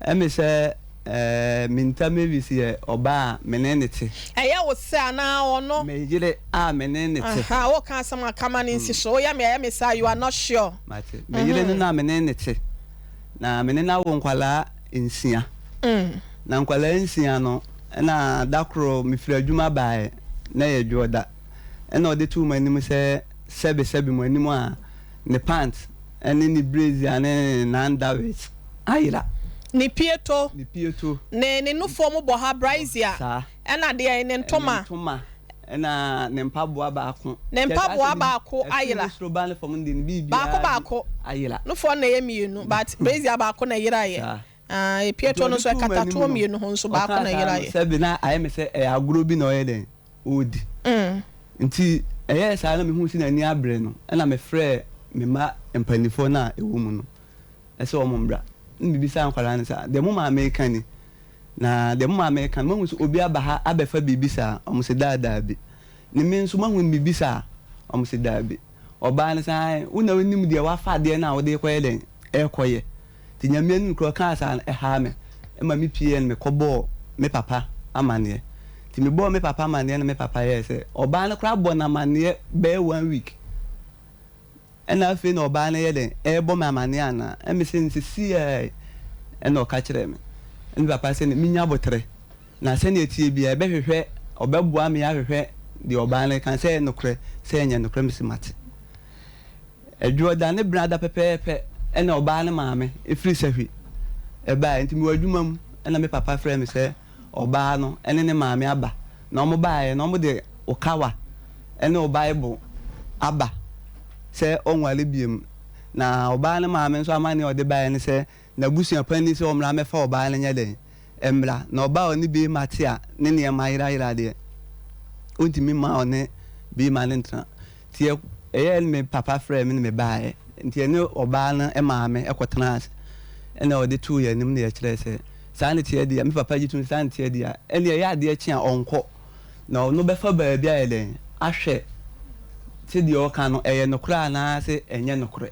Ɛme sɛ eh, Minta Mavis yɛ ɔbaa a me ne no te. Ɛyɛ wo sɛ anaa ɔno? Me yere a me ne no te. Ahaa, woka asɛm a ka ma no nsi so. Woyɛ me a ɛyɛ me saa, you are not sure. Mate. Me yere no na me ne no te. Na me ne no awo nkwadaa nsia. Na nkwadaa nsia no, ɛna da koro mefiri adwuma baeɛ, na ɛyɛ dwoɔda. Ɛna ɔde too m'anim sɛ sɛbe sɛbe mo anim a ne pant ne ne brazier ne ne underwears ayera. Ne pieto. Ne pieto. Ne ne nufoɔ mu bɔha, brazier. Saa. Ɛna deɛn? Ne ntoma. Ne ntoma ɛna ne mpaboa baako. Ne mpaboa baako ayera. Ɛfiri ne soro ba ne fam no deɛ ne biribiara Baako baako. ayera. Nufoɔ no na ɛyɛ mmienu but brazier baako na ɛyeraeɛ. Saa. Ah, pieto no nso ɛkata toɔ mmienu ho nso baako na ɛyeraeɛ. Ɔkaa saa no sɛbe na ayɛ me sɛ ɛyɛ agorɔ bi na ɔyɛ dɛn ɔredi. Nti ɛyɛɛ saa na mehuu sɛ n'ani abere no, ɛna mefrɛɛ me mma mpanimfoɔ no a ɛwɔ mu no sɛ wɔn mmra. Ɛna mebisaa nkwadaa no sɛ, deɛ mo maame reka ni? Na deɛ mo maame reka no, moahu sɛ obi aba ha abɛfa biribi saa? Wɔn se, Daadaabi. Ne me nso, moahu biribi saa? Wɔn se, Daabi. Ɔbaa no sɛ, Aane, wo na wonim deɛ woafa adeɛ no a wode rekɔyɛ dɛn? Rekɔyɛ. Nti Nyame anim koraa ɔkaa saa no, ɛhaa me ma me pieeɛ no mekɔbɔɔ me papa amaneɛ. Nti mebɔɔ me papa amaneɛ na me papa yɛɛ sɛ ɔbaa no koraa bɔ no amaneɛ bɛyɛ one week ɛna afei na ɔbaa no yɛ dɛn ɛrebɔ me amaneɛ anaa? Ɛna mese no sesiaa yi ɛna ɔka kyerɛɛ me. Ɛna me papa sɛ menya aboterɛ na sɛdeɛ ɛteɛ biara ɛbɛhwehwɛ ɔbɛboa me ahwehwɛ deɛ ɔbaa no reka sɛ ɛyɛ nokorɛ sɛ ɛnyɛ nokorɛ mese mate. Dwoɔda ne Benada pɛpɛɛpɛ na ɔbaa no maame firi sahwi baeɛ. Nti mewɔ adwuma mu na me papa frɛɛ me sɛ ɔbaa no ne ne maame aba. Na wɔbaeɛ no wɔde okawa ne wo Bible aba sɛ ɔnware biom. Na ɔbaa no maame nso amanneɛ a ɔde baeɛ ne sɛ n'abusua panin sɛ ɔmmra mmɛfa ɔbaa no nyɛ dɛn? Mmra. Na ɔbaa a ɔne beema te a ne nneɛma ayerayera deɛ, ɔntumi mma ɔne beema no ntena. Nti ɛyɛɛ no me papa frɛɛ me na mebaeɛ. Nti yɛne ɔbaa no maame kɔtenaa ase ɛna ɔde too yɛn anim na yɛkyerɛɛ sɛ saa na ɛteɛ deɛ a, me papa gye tom sɛ saa na ɛteɛ deɛ a, ɛnneɛ ɛyɛ adeɛ kye a ɔnkɔ. Na ɔno bɛfa baabi ayɛ dɛn ahwɛ sɛ deɛ ɔka no ɛyɛ nokorɛ anaasɛ ɛnyɛ nokorɛ.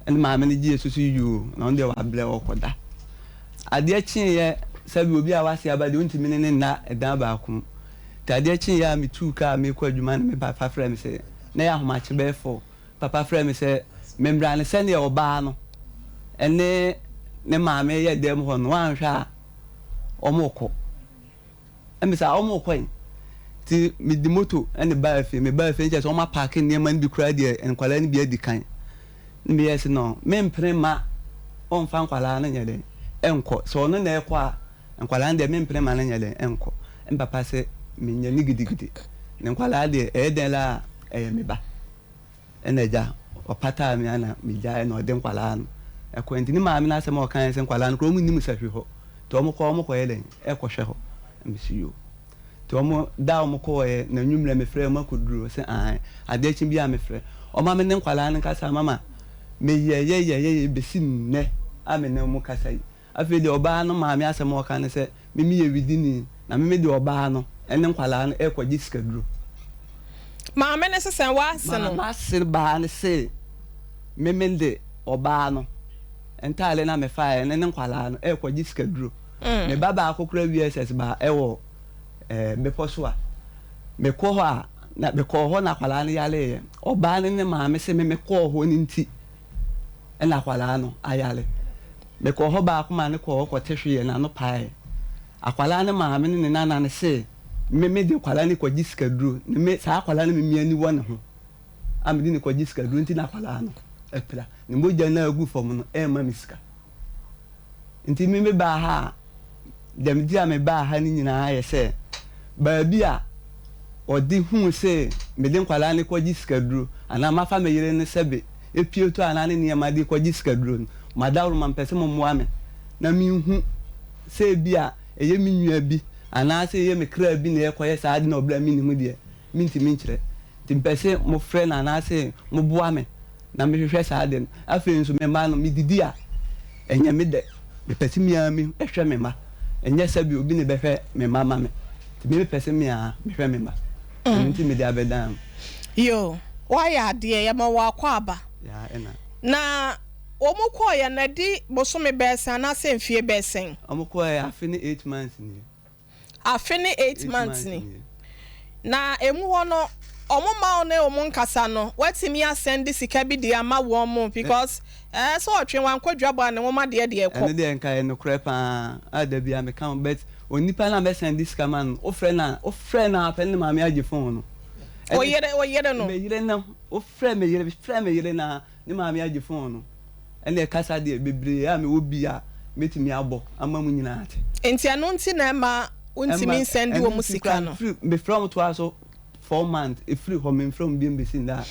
Ɛna maame no gyee so sɛ yoo, na ɔno deɛ wabrɛ ɔrekɔda. Adeɛ kyeeɛ sɛbi obi a wase aba deɛ ɔntumi ne no nna ɛdan baako mu. Nti adeɛ kyeeɛ a metuu kaa merekɔ adwuma na me papa frɛɛ me sɛ, na ɛyɛ ahomakye bɛyɛ four, papa frɛɛ me sɛ memmra no sɛdeɛ ɔbaa no ne ne maame reyɛ dan mu hɔ no wanhwɛ a wɔrekɔ. Ɛna mese ah wɔn rekɔ he? Nti mede moto na ɛbaa fie, mebaa fie no kyerɛ sɛ wɔn apaake nneɛma no bi koraa deɛ nkwadaa no bi adi kan. Na meyɛɛ sɛ no mempene mma ɔmfa nkwadaa no nyɛ dɛn nkɔ, sɛ ɔno na ɛrekɔ a nkwadaa no deɛ mempene mma no nyɛ dɛn nkɔ. Me papa sɛ menyɛ no gidigidi, na nkwadaa deɛ ɛyɛ dɛn ara a ɛyɛ me ba. Ɛna agya ɔpataa me ana megyae na ɔde nkwadaa no kɔe. Nti ne maame no asɛm a ɔkaeɛ sɛ nkwadaa no koraa wɔn nnim sahwi hɔ nti wɔn kɔ wɔn kɔyɛ dɛn ɛkɔhwɛ hɔ. Na mese yoo. Nti wɔn da a wɔn kɔɔɛ na anwummerɛ mefrɛ wɔn akɔduru ɔse aane. Adeɛ kye biara mefrɛ ɔma me ne nkwadaa no kasa mama meyɛyɛyɛyɛyɛ bɛsi nnɛ a me ne wɔn kasa yi. Afei deɛ ɔbaa no maame asɛm a ɔka ne sɛ, Me meyɛ widini, na me mede ɔbaa no ne nkwadaa no rekɔgye sikaduro. Maame no se sɛn? W'ase no? M'ase baa no se, Me mede ɔbaa no ntaade no a mefaeɛ ne ne nkwadaa no rekɔgye sikaduro. Me ba baako koraa wie SS baa ɛwɔ eh, bepɔ so a, mekɔ hɔ a, na mekɔɔ hɔ na akwadaa no yareeɛ. Ɔbaa no ne maame se me mekɔɔ hɔ no nti, Ɛna akwadaa no ayare. Mekɔɔ hɔ baako maa no kɔɔ hɔ kɔte hweeɛ n'ano paee. Akwadaa no maame ne ne nana no se me mede akwadaa no kɔgye sikaduro na me saa akwadaa no me me ani wɔ ne ho a mede no kɔgye sikaduro nti na akwadaa no apira. Ne mogya no a agu fam no ɛmma me sika. Nti me mebaa ha a, dɛm nti a mebaa ha no nyinaa yɛ sɛ baabi a ɔde huu se mede nkwadaa no kɔgye sikaduro anaa mafa me yere no sɛbe epieto anaa ne nneɛma de kɔgye sikaduro no, mo adaworoma mepɛ sɛ mommoa me na menhu sɛ ebia ɛyɛ me nua bi anaasɛ ɛyɛ me kra bi na ɛrekɔyɛ saa ade no wɔ berɛ a mennim deɛ, mentumi nkyerɛ. Nti mepɛ sɛ mofrɛ no anaasɛ moboa me na mehwehwɛ saa ade no. Afei nso, me mma no, medidi a, ɛnyɛ me dɛ. Mepɛ sɛ me ara mehwɛ me mma. Ɛnyɛ sɛ bi obi na ɛbɛhwɛ me mma ama me. Nti me mepɛ sɛ me ara mehwɛ me mma. Ɛno nti mede abɛdan mo. Yoo, woayɛ adeɛ, yɛma wo akwaaba. Yaa ɛna. Na. Wɔn kɔeɛ no, adi bosome bɛyɛ sɛn anaasɛ mfie bɛyɛ sɛn? Wɔn kɔeɛ afe ne 8 months nie. Afe ne 8 months ni. Na emu hɔ no, wɔn mma wo ne wɔn nkasa no, woatumi asɛnde sika bi de ama wɔn because ɛɛ sɛ ɔtwe wankɔ dwabɔ a ne nwoma deɛ deɛ ɛkɔ. Ɛno deɛ nka ɛyɛ nokorɛ paa a da biara meka ho but onipa no a mɛsɛnde sika ma no no, wofrɛ no a, wofrɛ no ara pɛ ne maame agye phone no. Wo yere, wo yere no? Me yere no, wofrɛ me yere, frɛ me yere no ara, ne maame agye phone no. Ɛnneɛ kasa deɛ bebree a mewɔ bi a mɛtumi abɔ ama mo nyinaa ate. Nti ɛno nti na ɛma wontumi Ɛma nsɛnde ɛno wɔn nti sika koraa no? mefiri mefrɛ wɔn toaa so 4 months ɛfiri hɔ memfrɛ wɔn biom bɛsi nnɛ a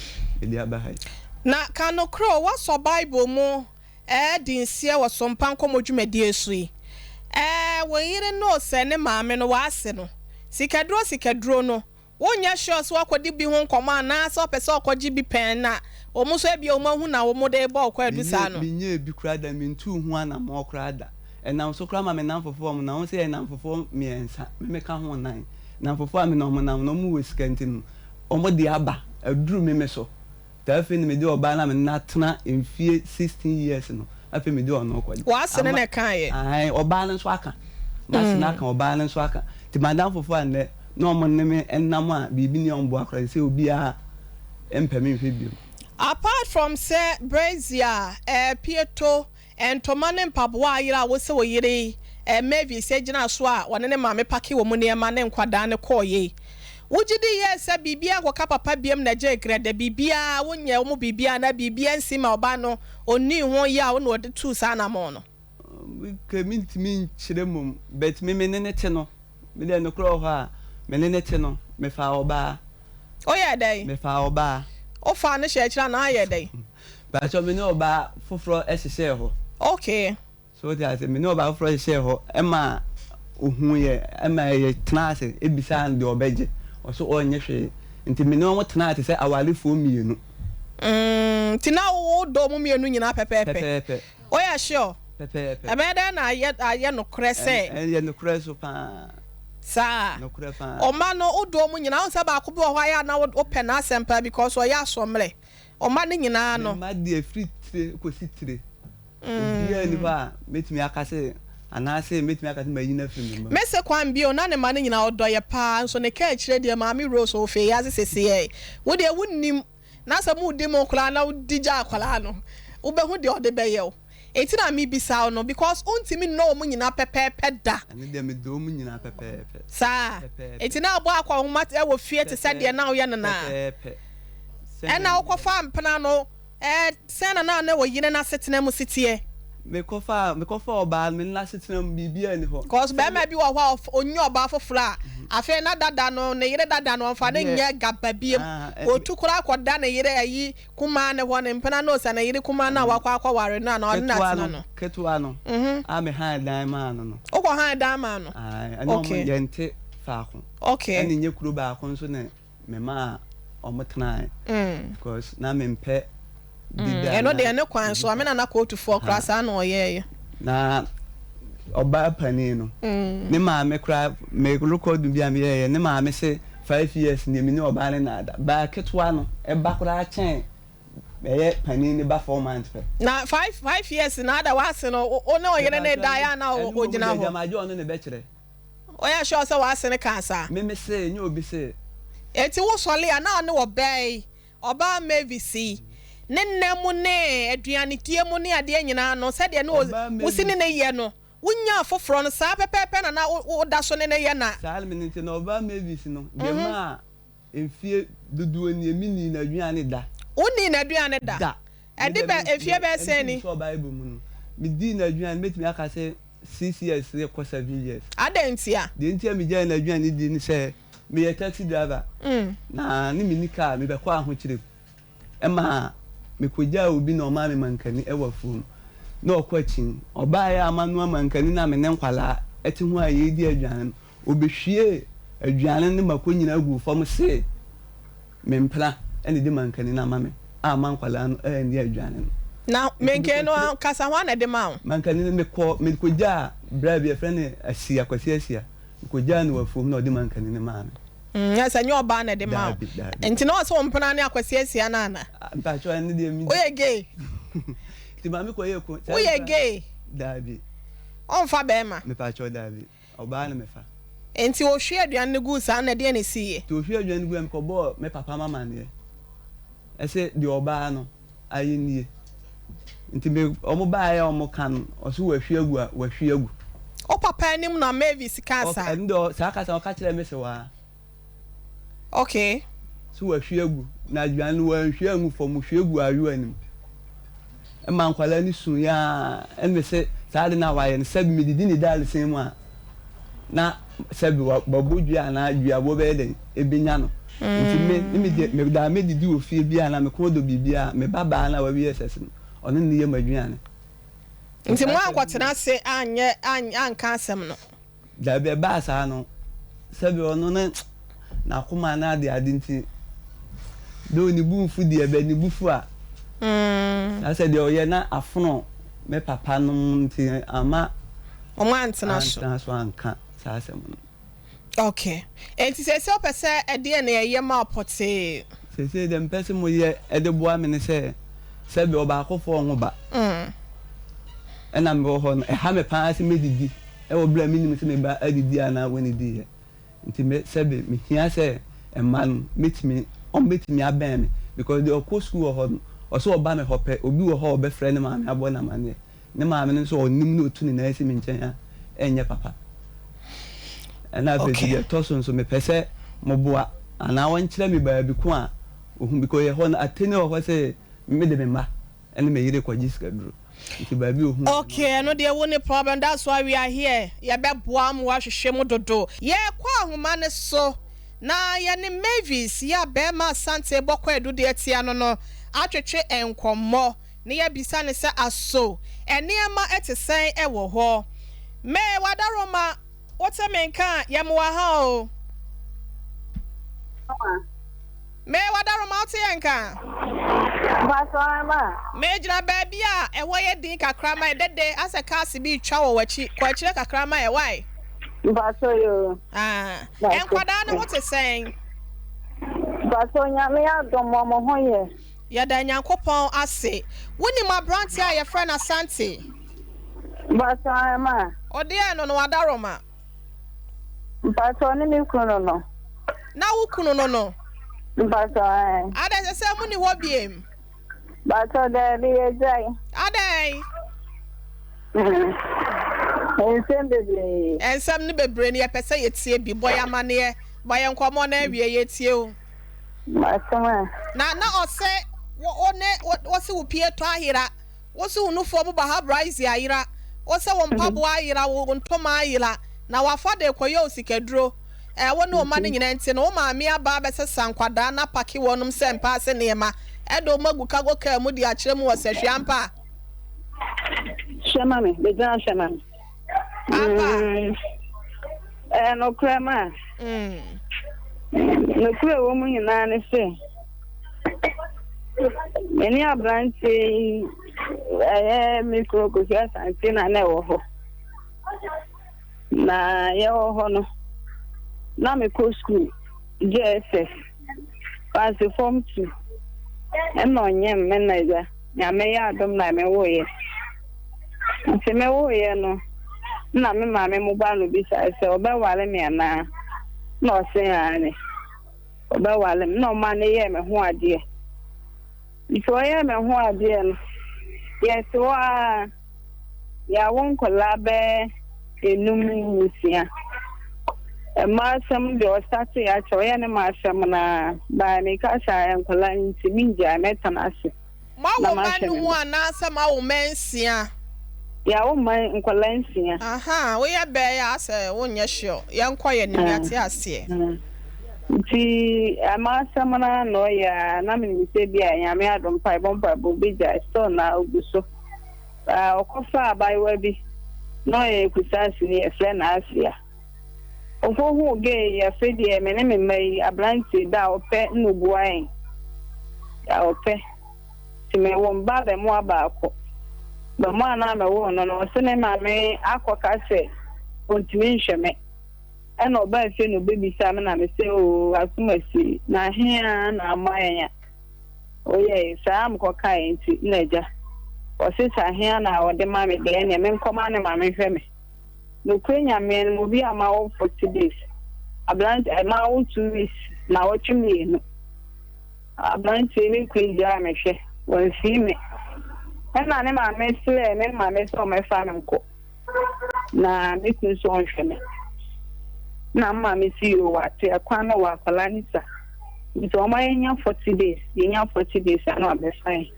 mede aba ha yi. Na ka nokorɛ o, woasɔ Bible mu redi nseɛ wɔ Sompa Nkɔmmɔ dwumadie so yi. Ɛɛ, wo yere no sɛ ne maame no, w'ase no, sikaduro sikaduro no, Wonyɛ sure sɛ woakɔdi bi ho nkɔmmɔ anaasɛ ɔpɛ sɛ ɔkɔgye bi pɛn na wɔn nso ebia wɔn ahu na wɔde rebɔ wo kwaadu saa Menyɛɛ no. menyɛɛ bi koraa da, mentuu ho anammɔn koraa da. Ɛnam so koraa ma me nnamfofoɔ a wɔnam, wohu sɛ yɛyɛ nnamfofoɔ mmiɛnsa, me meka ho nnan. Nnamfofoɔ a me ne wɔn nam no, wɔwɔ sika nti no, wɔde aba, aduru me me so. Nti afei na mede ɔbaa no a me ne no atena mfie 16 years no, afei mede ɔno rekɔgye. W'ase ne Ama, na ɛkaeɛ. ae, ɔbaa no nso aka. M'ase no aka, ɔbaa no nso aka. Nti m'adamfofoɔ a nnɛ na wɔn ne me nam a biribi nni a wɔboa koraa, seesei obiara mpɛ me nhwɛ bio. Apart from sɛ brazier, eh, pieto, Ntoma ne mpaboa a ayera a wose wo yere yi, eh, Mavis gyinaa so a ɔne ne maame pake wɔn nneɛma ne nkwadaa no kɔeɛ yi, wogye di yie sɛ biribiara nkɔka papa biam na ɛgyee grɛdɛ, biribiara, wonyɛɛ wɔn biribiara anaa biribiara ansi ma ɔbaa no ɔnnii ho yaw na ɔde tuu saa anamɔn no? Okay, mentumi nkyerɛ mmom, but me me ne no te no, me deɛ nokorɛ wɔ hɔ a, me ne no te no, mefaa ɔbaa. Woyɛɛ dɛn? Mefaa ɔbaa. Wofaa no hyɛɛ akyire anaa ayɛɛ dɛn? Mpakyɛw me ne ɔbaa foforɔ hyehyɛɛ hɔ. Okay. So wote ase? Me ne ɔbaa foforɔ hyehyɛɛ hɔ ɛma ohuu yɛ ɛma yɛ tenaa ase ebisaa no deɛ ɔbɛgye. Ɔso ɔnnye hwee. Nti me ne wɔn tenaa te sɛ awarefoɔ mmienu. Mm, nti na wo dɔ wɔn mmienu nyinaa pɛpɛɛpɛ? Pɛpɛɛpɛ. Woyɛ sure? Pɛpɛɛpɛ. Ɛbɛyɛ dɛn na ayɛ ayɛ nokorɛ sɛ. Ɛyɛ nokorɛ so paa. Saa. Nokorɛ paa. Ɔma no wodɔ wɔn nyinaa. Wohu sɛ baako bi wɔ hɔ a ɛyɛ a na wopɛ n'asɛm paa because ɔyɛ asoɔmmerɛ. Ɔma no nyinaa no. Me mma deɛ firi tire kɔsi tire, obiara nni hɔ a mɛtumi aka sɛ, anaase mɛtumi aka sɛ mayi no afiri me mma mu. Mese kwan bio na ne mma no nyinaa ɔdɔ yɛ paa nso ne kaa akyire deɛ maame Rose ofee yɛ ase seseyɛ wo deɛ wo nnim na sɛ mo di mo koraa na wo di gya akwadaa no wo bɛhu deɛ ɔde bɛyɛ wo enti na me bisa wo no because wo ntumi nnɔ wɔn nyinaa pɛpɛɛpɛ da. Ɛno deɛ me dɔ wɔn nyinaa pɛpɛɛpɛ. Saa Pɛpɛɛpɛ. enti na abɔ akɔnhoma wɔ fie te sɛ deɛ na woyɛ no naa. Pɛpɛɛpɛ. Ɛnna wokɔfaa mpena no, ɛɛ, sɛn na na ne wo yere no asetena mu si teɛ? Mekɔfaa, mekɔfaa ɔbaa no, me ne no asetena mu, biribiara nni hɔ. Cause barima bi wɔ hɔ a, ɔnya ɔbaa foforɔ a, afei na dada no, ne yere dada no, ɔmfa no nyɛ gaba biom. Ɔtu koraa kɔda ne yere ayi kumaa no hɔ, ne mpena no, sɛ ne yere kumaa no a wakɔ akɔware no anaa ɔne no Ketewa atena no, no. ketewa no, a mehan dan maa no no. Wokɔhan dan maa no? Ae, ɛne wɔn, yɛnte faako. Ɛne nyɛ kuro baako nso na. Memaa ɔmo tenae because na mempɛ dede Ɛno anaa deɛ ne kwan so a, me biribi nana kootufoɔ koraa saa. saa na ɔyɛeɛ. Na ɔbaa panin no, ne maame koraa, me recording bi a meyɛeɛ, ne maame se 5 years nie me ne ɔbaa no nna da. Baa ketewa no, ɛba koraa kyɛn ɛyɛ panin no ba 4 months pɛ. Na 5 5 years na ada w'ase no, wo ne ɔyere no Mepakyɛw daeɛ ɛno a na ɛno mmom ɔgyina deɛ hɔ? gyama agye ɔno na ɛbɛkyerɛ. Woyɛ sure sɛ w'ase no kaa saa? Me me se, nyɛ obi se. Enti wo sɔle a na ɔne ɔbaa yi, ɔbaa Mavis yi, ne nna mu ne aduanedie mu ne adeɛ nyinaa no, sɛdeɛ na Ɔbaa wo si ne Mavis. no yɛ no, wo nyaa foforɔ no, saa pɛpɛɛpɛ na na wo da so ne no yɛ na. Saa na me nti na ɔbaa Mavis no, deɛ maa mfie dodoɔ nie, me nnii n'aduane da. Wo nnii n'aduane da? Da. Me Ɛde deɛ bɛ, me, mfie me, bɛyɛ sɛn ɛmfiri ni? sɔɔ Bible mu no, me dii n'aduane, mɛtumi aka sɛ 6 years rekɔ 7 years. Adɛn ntia? Deɛ nti a megyaee n'aduane di ne sɛ, meyɛ taxi driver, na ne menni car, mebɛkɔ ahokyerɛ mu. Ɛma mekɔgyaa obi na ɔmaa me mankani wɔ afuom. Na ɔkɔ akyi. Ɔbaeɛ a manoa mankani no a me ne nkwadaa te ho a yɛredi aduane no, ɔbɛhwiee aduane ne mako nyinaa guu fam see me mpena na ɛde mankani no ama me amma nkwadaa no anni aduane no. Na Nti mankani no mekɔkyerɛ. ankasa hwan na ɛde maa wo? Mankani no mekɔ mekɔgyaa braa bi yɛfrɛ no Asia, Kwasi Asia. Mekɔgyaa no wɔ afuom na ɔde mankani no maa me. Mm, ɛsɛ nyɛ ɔbaa na ɛde maa wo. Daabi, daabi. Nti na ɔsɛ wo mpena ne Akwasi Asia no ana? Mpakyɛw ɛno deɛ me. Woyɛ gay? Nti maame kɔyɛɛ ko. Woyɛ gay? Daabi. Ɔmfa bɛrima? Mepakyɛw, daabi. Ɔbaa na mefa. Nti ohwie aduane no guu saa na ɛdeɛn na ɛsiiɛ? Nti ohwie aduane no guiɛ, mekɔbɔɔ me papa m'amaneɛ ɛsɛ deɛ ɔbaa no ayɛ nie. Nti me wɔn baeɛ a wɔn ka no, ɔse wahwie agu a, wahwie agu. Wo papa anim na Mavis kaa saa? Ɛno deɛ saa kasa no ɔka kyerɛɛ me sewaa. Okay. So wahwie agu, na aduane no wanhwie angu fam, ohwie guu ayowa no mu. Ɛma nkwadaa no suiɛ ara, ɛna mese saa ade no a wayɛ no, sɛbi medidi ne dadesɛn mu a, na sɛbi wabɔ dua anaa duaboɔ bɛyɛ dɛn, ɛbɛnya no. Nti me, ne me deɛ, medaa mɛdidi wɔ fie biara anaa me kɔn dɔ biribiara a, me ba baa no a wawie SS no, ɔno ne yam aduane. Nti moankɔtena ase anyɛ, anka asɛm no? Dabi, ɛbaa saa no, sɛbe ɔno ne n'akoma ne adeade nti, though ne bo mfu deɛ, but ne bo fu a, na sɛ deɛ ɔyɛ na afono me papa nom nti amma Wɔn antena so. antena so anka saa asɛm no. Okay. Enti seesei wopɛ sɛ ɛdeɛn na yɛyɛ ma wo pɔtee? Seesei deɛ mepɛ sɛ moyɛ de boa me ne sɛ, sɛbe ɔbaakofoɔ ho ba ɛna mewɔ hɔ no, ɛha me paa sɛ mɛdidi wɔ berɛ a mennim sɛ me ba adidi anaa wannidiiɛ. Nti me sɛbe mehia sɛ mma no mɛtumi, wɔbɛtumi abɛn me because deɛ ɔkɔ sukuu wɔ hɔ no, ɔsɛ ɔba me hɔ pɛ, obi wɔ hɔ a ɔbɛfrɛ ne maame abɔ no amaneɛ. Ne maame no nso ɔnim na ɔtu ne nan si me nkyɛn a, ɛnyɛ papa. Ɛna afei nso deɛ ɛtɔ so nso mepɛ sɛ moboa anaa wɔnkyerɛ me baabi ko a ɔhu because yɛ hɔ no atɛni wɔ hɔ sɛ mede me mma ne me yere kɔgye sikaduro nti baabi a ɔhu me no. Okay ɛno deɛ wo ne problem that's why we are here yɛbɛboa mo ahwehwɛ mu dodo. Yɛrekɔ ahoma no so na yɛne Mavis yi a barima Asante bɔ kwaadu de atia no no atwetwe nkɔmmɔ. Na yɛabisa no sɛ, Aso nneɛma te sɛn wɔ hɔ? May, W'adaworoma, wote me nka a, yɛ mmoa ha o. May, W'adaworoma, wote yɛn nka a? May, gyina baabi a ɛhɔ yɛ din kakra ma yɛ. Dede, asɛ cars bi retwa wɔ w'akyi. Kɔ akyire kakra ma yɛ, wai? Mpatsɔ yoo. Ah, nkwadaa no ho te sɛn? Mpatsɔ Nyame adom wɔn ho yɛ. Yɛda Nyankopɔn ase. Wonim aberanteɛ a yɛfrɛ no Asante? Mpatsɔ ae ma. Ɔdeɛn no no Adaroma? Mpatsɔ ɔne me kunu no no. Na wo kunu no no? Mpatsɔ ae. Adɛn sɛsɛ mo ni hɔ biem? Mpatsɔ daabi yɛgyae. Adɛn? Nsɛm bebree. Nsɛm no bebree no yɛpɛ sɛ yɛtie bi. Bɔ yɛn amaneɛ. Bɔ yɛn nkɔmmɔ na awie yɛtie o. M'asɛm a. Na na ɔsɛ wo wo ne wo wose wo pie tɔ ayera, wose wo nufoɔ mu bahabraise ayera, wose wo mpaboa ayera, wo ntoma ayera, na wafa de rekɔyɛ wo sikaduro. Ɛɛ, wo ne wo mma no nyinaa nti no, wo maame aba abɛsesa nkwadaa no apake wɔnom sɛ mpaase nneɛma, de wɔn agu cargo car mu de akyerɛ mu wɔ sahwi ampa? Hwɛ ma me, bɛgyina hwɛ ma me. Ampa. Ɛyɛ nokorɛ ma. Nokorɛ ɛwɔ mu nyinaa ne sɛ, me ne aberanteɛ yi ɛyɛ me kuro Kofi Asante na na ɛwɔ hɔ. Na yɛwɔ hɔ no, na mekɔ sukuu JSS, paase fam tu, ɛna ɔnyem me na agya. Nyame yɛ adom na mewoeɛ. Nti mewoeɛ no, na me maame mo ba no bisae sɛ ɔbɛware me anaa, na ɔse aane, ɔbɛware me, na ɔma no yɛɛ me ho adeɛ. Nti ɔyɛɛ me ho adeɛ no, yɛte hɔ ara, yɛawo nkwadaa bɛyɛ enum nsia. Mmaa asɛm deɛ ɔstartee akyɛ, ɔyɛ ne ma asɛm no ara, but meka sɛ nkwadaa nti mengyae, mɛtena ase. Moawo mma num anaasɛ moawo mma nsia? Yɛawo mma nkwadaa nsia. Ahaa, woyɛ bɛɛ a asɛ wonyɛ sure. Yɛnkɔ yɛn anim, yɛate aseɛ. Nti ɛma asɛm no ara na ɔyɛ a, na menim sɛ bi a Nyame adom mpaebɔ mpaebɔ ɔbɛgyae, still na ɔgu so. Ɔkɔfaa abaayewa bi, na ɔyɛ Kusaasini, yɛfrɛ no Asia. Okohuu gay yi, afei deɛ me ne me mma yi, aberanteɛ da a ɔpɛ na ɔbua yɛn, da a ɔpɛ. Nti mewoo mma abɛmoa baako. Abɛmoa no a mewoo no no, ɔse ne maame akɔka sɛ ɔntumi nhwɛ me. Ɛna ɔbaa fie na ɔbɛbisaa me na mese oo asomasi, na he ara na ama yɛn a. Oyɛe saa a mekɔkaeɛ nti na agya. Ɔse sɛ ahea na ɔde ma me deɛ ɛneɛ menkɔma no ma menhwɛ me. Nokorɛ Nyame anim obi a mawo 40 days, aberante eh, mawo 2 weeks, nawɔtwe mmienu. Aberanteɛ me kunu gyaa me hwɛ, wamfii me. Ɛna ne maame srɛɛ me maame sɛ ɔmmɛfa no nkɔ. Na me kunu nso ɔnhwɛ me. Na me maame si yoo wate ɛkwan no wɔ akwadaa no sa. Nti ɔma yɛnya 40 days, yɛnya 40 days a na wabɛfa yɛn.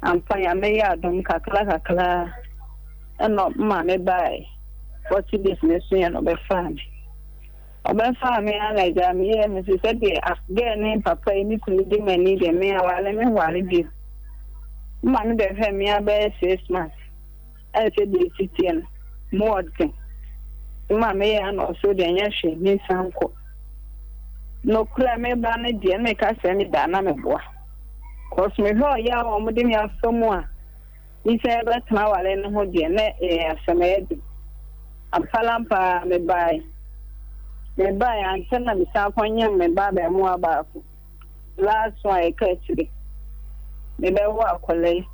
Ampa Nyame yɛ adom kakra kakra ɛna me maame bae 40 days no so yɛ na ɔbɛfaa me. Ɔbɛfaa me ara na agya meyɛɛ me se sɛdeɛ girl ne papa yi me kunu di m'ani deɛ me aware me nware bio. Me maame bɛhwɛɛ me ara bɛyɛ 6 months ɛna sɛdeɛ ɛsi teɛ no mu ɔden. Me maame yɛɛ ana ɔse wodeɛ nyɛ hwee mensan nkɔ. Nokorɛ me ba no deɛ meka sɛ me da na meboa. Cos mehwɛ ɔyaw a wɔde me afa mu a nyinsɛn bɛtena aware no ho deɛ na ɛyɛ asɛm ɛyɛ den. Ampalampa ara mebae. Mebae ankyɛ na mesan kɔnyem me ba abarimaa baako. Last one a ɛka akyire. Mebɛwo akwadaa yi.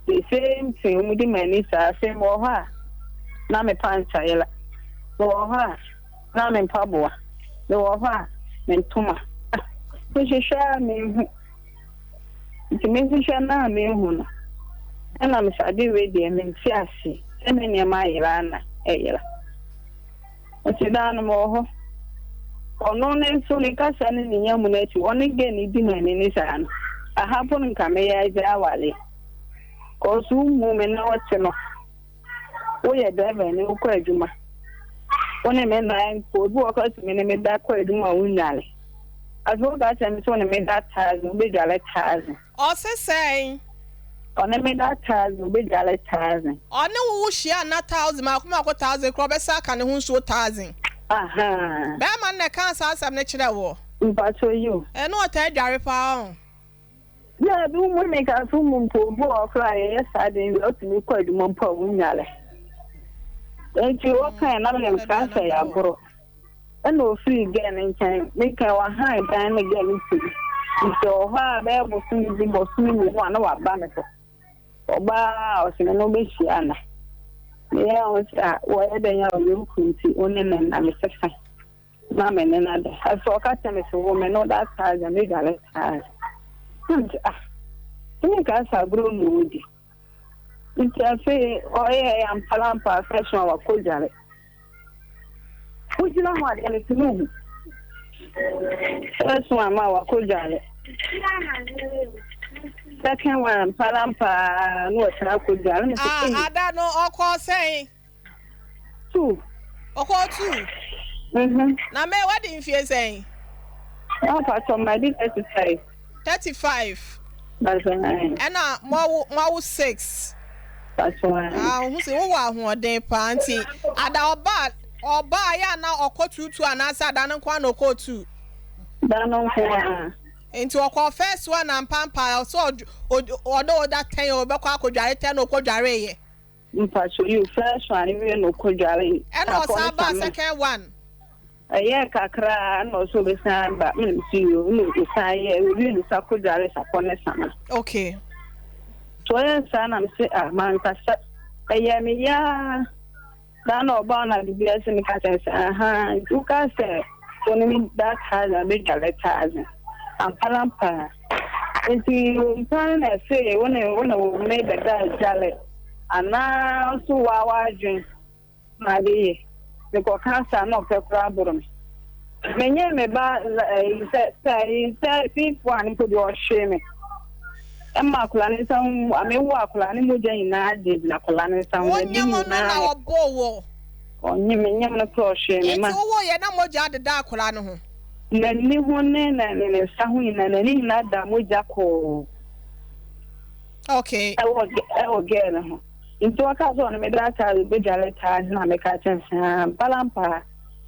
The same thing wɔde m'ani saa. Afei mewɔ hɔ a na me pants ayera. Mewɔ hɔ a na me mpaboa. Mewɔ hɔ a me ntoma. Mehwehwɛ a menhu. Nti mehwehwɛ no a menhu no, ɛna mesɛ ade wei deɛ mente ase, sɛ me nneɛma ayera a na ɛyera. Nti daa no mewɔ hɔ. Ɔno ne nso ne kasa ne ne nya mu no akyi, ɔne gɛ ne di m'ani ne saa no, aha po no nka meyɛ agya awale. Kɔɔso wo mmu me na ɔte no. Woyɛ driver ni wokɔ adwuma. Wo ne me nan mpo obi wɔ kora tumi ne me da kɔ adwuma a wonnwale. Afei woka kyerɛ me sɛ wo ne me da thousand wobɛdwale thousand. Ɔse sɛn? Ɔne me da thousand wobɛdwale thousand. Ɔne wo wo hyia nna thousand maako maako thousand koraa ɔbɛsa aka ne ho nsuo thousand. Ahaa. Bɛɛma no na ɛkaa saa asɛm no kyerɛɛ woɔ? Mpakyɛw yiw. Ɛne ɔtaa dware paa ɔn. Daabi, wo mu meka so mu mpo, obi wɔ hɔ koraa a yɛyɛ saa de no deɛ ɔtumi kɔ adwuma mpo a wonwale. Enti wɔkae na meyɛ mekaa sɛ yɛ agorɔ. Ɛna ofiri gɛɛ no nkyɛn, meka wahan dan ne gɛɛ no ti. Nti ɔwɔ hɔ a bɛyɛ bosome bi bosome mmienu a na waba me hɔ. Ɔbaa a ɔse me ne wo bɛhyia ana? Meyɛ ho sɛ a wɔyɛ dɛn a ɔyɛ wo kunu nti wo ne no nna mese fine. Na me ne no ada. Afei ɔka kyerɛ me sɛ, wo me ne wo da thousand, me dwale thousand. Na me sɛ, ah, ne nka sɛ agorɔ mu wodi. Nti afei ɔyɛ ampalampa afei so a wakɔ dwale. Wogyina hɔ adeɛ no tumi hu. First one ma wakɔ dwale. Second one ampalampa na ɔsan akɔ dwale. Ah, ada no ɔkɔ sɛn? Two. Ɔkɔɔ two. Mhm. Na mɛ wadi mfie sɛn? Ɔn pastor madi 35. 35. Pastor ayi. Ɛna mo awo mo awo six. Pastor ayi. Ah ohun sɛ wowɔ ahoɔden paa nti ada ɔba ɔba ayɛ ana ɔkɔ tuutu anaasɛ ada no nko ara na ɔkɔɔ two. Da no nko ara. Nti ɔkɔɔ first one ampampa ɔsɛ ɔdɔ ɔda tɛn ɔbɛkɔ akɔdware tɛn na ɔkɔdwareeɛ. Mpacho you first one wie no ɔkɔ dware Ɛna ɔsan baa second one. Ɛyɛɛ kakra a ɛna ɔsɛ ɔbɛsan ba ɛna mesi yoo ɛna ɔsan yɛ owie no sa kɔ dware sapɔ ne sama. Okay. So ɔyɛ saa na mese ah mankasa ɛyɛ me yaa daa na ɔbaa na biribi ase meka kyerɛ sɛ ahaa nti woka sɛ wo ne me da thousand bɛdware thousand ampalampa nti wo mpa no na ɛse wo ne wo ne wo me bɛda dware Anaa nso waa w'adwen na ade yɛ. Mekɔka saa na ɔpɛ koraa boro me. Menyɛ me ba ɛyi sɛ sɛ ɛyi sɛ fifth one mpo deɛ ɔhwee me. Ɛma akwadaa ne nsa ho mewo akwadaa ne mogya nyinaa gyinagyina akwadaa ne nsa ho. Wonyem no na ɔbɔɔ wo? Ɔnyem menyem no koraa ɔhwee me ma. Nti wowoo yɛ na mogya adeda akwadaa no ho? N'ani ho ne ne ne nsa ho nyinaa n'ani nyinaa da mogya kɔɔ. Okay. Ɛwɔ ɛwɔ girl no ho. Nti ɔka sɛ ɔne me da ataare obedware taase na meka kyerɛ no sɛ ampalampa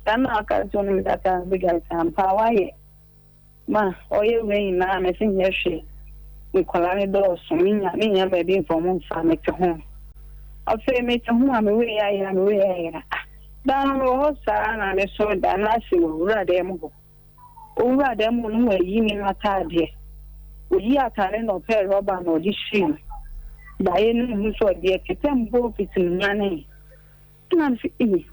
saa na ɔka sɛ ɔne me da ataare obedware taase ampa wayɛ ma ɔyɛ wei nyinaa mese nyɛ hwee nkwadaa no dɔɔso menya menya baabi mfa ɔmo mfa mete ho afei mete ho a me wei ayera me wei ayera ah daa no mewɔ hɔ saa na mesɔre da na ase wɔ wura dan mu hɔ. Owura dan mu no wayi ne n'ataadeɛ. Oyii ataade na ɔpɛɛ rɔba na ɔde hyɛɛ mu. Daeɛ no mehu sɛ ɔde ɛtetɛ mbɔɔ fiti me nyanee. Ɛna mese ei,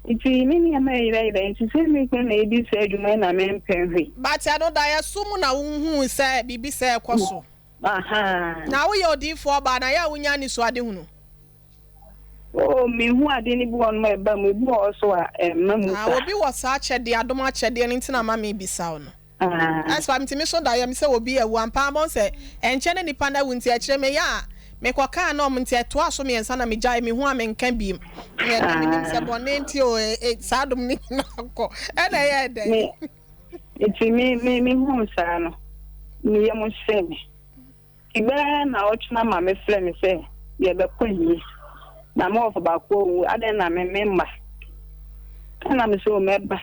nti me nneɛma ɛyerɛyerɛ nti sɛ me kunu na ɛdi saa adwuma yi na mempɛ nhwɛ. But ɛno daeɛso mu na wohuu sɛ biribi sɛɛ rekɔ so? Ahaa. Na woyɛ odiyifoɔ baa na yɛ a wonya anisoadehunu? Oh, mehu ade no bi wɔ hɔnom a ɛba mu, ebi wɔ hɔ nso a ɛmma mu Ah, saa. obi wɔ saa akyɛdeɛ, adom akyɛdeɛ no nti na ama mebisa wo no. Ah. Ɛsɛ metumi so daeɛ me sɛ obi awu ampa ara bɔn sɛ ɛnkyɛ na nipa no awu nti ɛkyerɛ meyɛ a mekɔ kaa na ɔmo nti ɛtoa so miɛnsa na megyae mehu a menka biem ɛɛ na menim sɛ Ah. bɔne nti o e, e, saa adom no nyinaa kɔ ɛna ɛyɛɛ dɛn. Me, nti me, me, mehuu saa no, me yam hyee me. Nti bɛyɛ naawɔtwe na maame frɛ me sɛ yɛbɛkɔ ayie na me wɔfa baako awu adɛn na me memma ɛna me sɛ o mɛba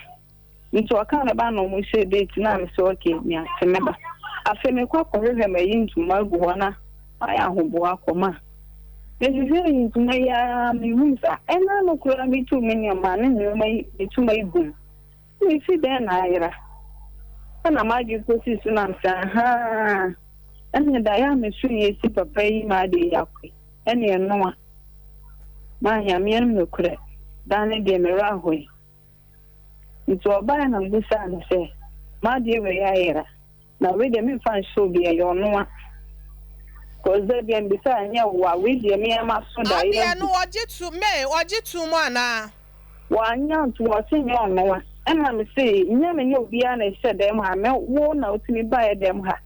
nti ɔka mɛba na ɔmo hyɛ date na me sɛ okay me ate mɛba afei mekɔ akɔhwehwɛ mayi ntoma agu hɔ na mayɛ ahoboa akɔ ma mehwehwɛ yi ntoma yi ara mehu sɛ ɛna no koraa metu me nneɛma ne nneɛma yi metuma yi gum. Mesi dɛn na ayera? Ɛna m'adwene kosii so na mesɛ ahaa, ɛneɛ daeɛ a mesoeɛ si papa yi m'adeɛ yi akɔ yi, ɛneɛ ɛnoa. Ma Nyame anim nokorɛ, da no deɛ me werɛ ahoe. Nti ɔbaeɛ na mebisaa no sɛ, m'adeɛ wei ayera? Na wei deɛ memfa nhyɛ obi ɛyɛ ɔno a cause da bia mebisa a ɛnyɛ wo a wei deɛ me ara maso da Adeɛ yɛ no ɔgye to May ɔgye to mu anaa? Wanyɛ anto ɔse nyɛ ɔno a ɛna me se nyɛ me ne obiara na ɛhyɛ dɛm ha me wo na wotumi baeɛ dɛm ha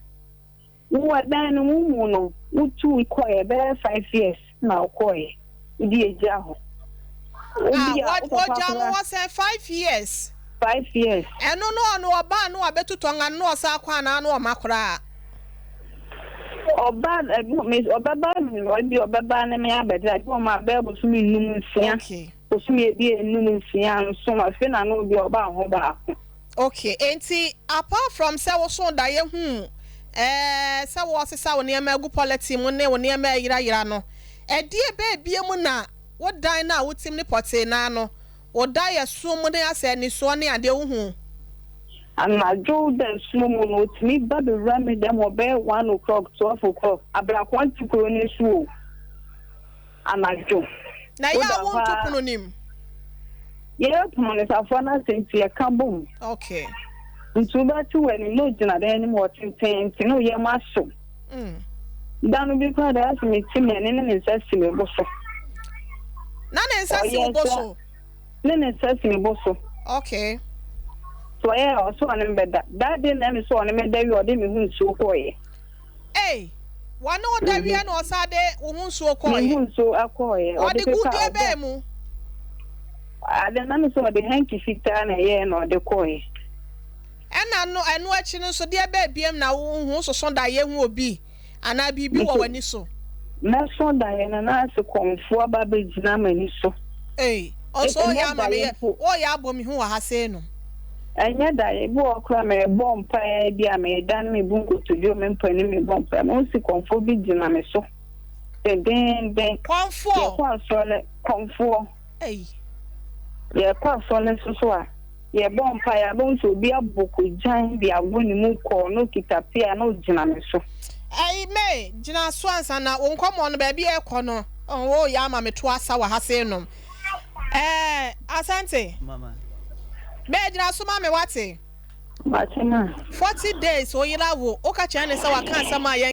wo ɛdan no wo mu no wotuu kɔeɛ bɛyɛ 5 years na wokɔeɛ wode agya hɔ Ah obi a wo papa wɔgyaa mo koraa hɔ sɛn 5 years? 5 years. Ɛno no ɔno ɔbaa no wabɛtotɔ nga no na ɔsan kɔ anaa na ɔma koraa? Ɔba ɔbɛba ebi ɔbɛba ne me abɛgye ebi wɔn abɛɛ bosome nnum nsia bosome ebi enum nsia nson afei na no bi ɔba ho baako. Okay, enti apart from sɛ woso daeɛ huu ɛɛ sɛ wɔresesa wo nneɛma agu polythene mu ne wo nneɛma ayerayera no, ɛdeɛ bɛɛ bie mu na wo dan no a wotim ne pɔtee naa no, wo daeɛ so mu ne asɛ anisoɔ ne adeɛ wohu? Anadwo da sum mu no, otumi ba bewura me dɛm hɔ bɛyɛ 1 o'clock, 12 o'clock, abrako nte kuro no so o. Anadwo. Na ɛyɛ Woda a hɔ wonto a pono nim? Yɛyɛ pono no safoa no ase nti yɛka bom. Nti wobɛte w'anim na ogyina dan anim hɔ tententen na oyam ahyew. Da no bi koraa da ase mete m'ani ne ne nsa si me bo so. Na ne nsa si wo Ɔyɛ bo sɛ so? ne ne nsa si me bo so. So ɔyɛ a ɔsɛ ɔne me bɛda. That day na ɛmi sɛ ɔne me da wie ɔde me ho nsuo kɔɔyɛ. Ei, wɔne wo da wie na ɔsan de wo ho nsuo Me kɔɔyɛ? ho nsuo ɛkɔɔyɛ. Ɔde Ɔde gu pepa deɛ ɔbɔ. bɛn mu? Ade na mi sɛ ɔde hanky fitaa na ɛyɛɛ na ɔde kɔɔyɛ. Ɛna no ɛno akyi no nso deɛ bɛɛ biem na wo ho soso da yɛ hu obi anaa biribi wɔ Nso w'ani so? mɛso daeɛ no na ase kɔmfoɔ aba abɛgyina m'ani so. Ei, ɔsɛ ɔyɛ Ɛnyɛ ama me daeɛ yɛ, mpo. ɔyɛ abɔ me hu wɔ ha sei no. Ɛnyɛ daeɛ, ebi wɔ hɔ koraa mebɔ mpaeɛ bi a meda no mebu nkotodwe wɔ me mpa anim mebɔ mpaeɛ mahu sɛ kɔmfoɔ bi gyina me so dendeenden. Kɔmfoɔ? Yɛkɔ asɔre, kɔmfoɔ. Ei. Yɛkɔ asɔre nso so a, yɛbɔ mpaeɛ a wobɛhu sɛ obi abɔ kogyan de ago ne mu kɔɔ na ɔkita pea na ɔgyina me so. Ei May, gyina so ansa na wo nkɔmmɔ no baabi a ɛrekɔ no, oh, woyɛ ama me to asa wɔ ha sei nom. Ɛɛ, Asante. Mama. May, gyina so ma me wate. Mate ma. 40 days, wo yere awo, woka kyerɛ ne sɛ waka asɛm a yɛn.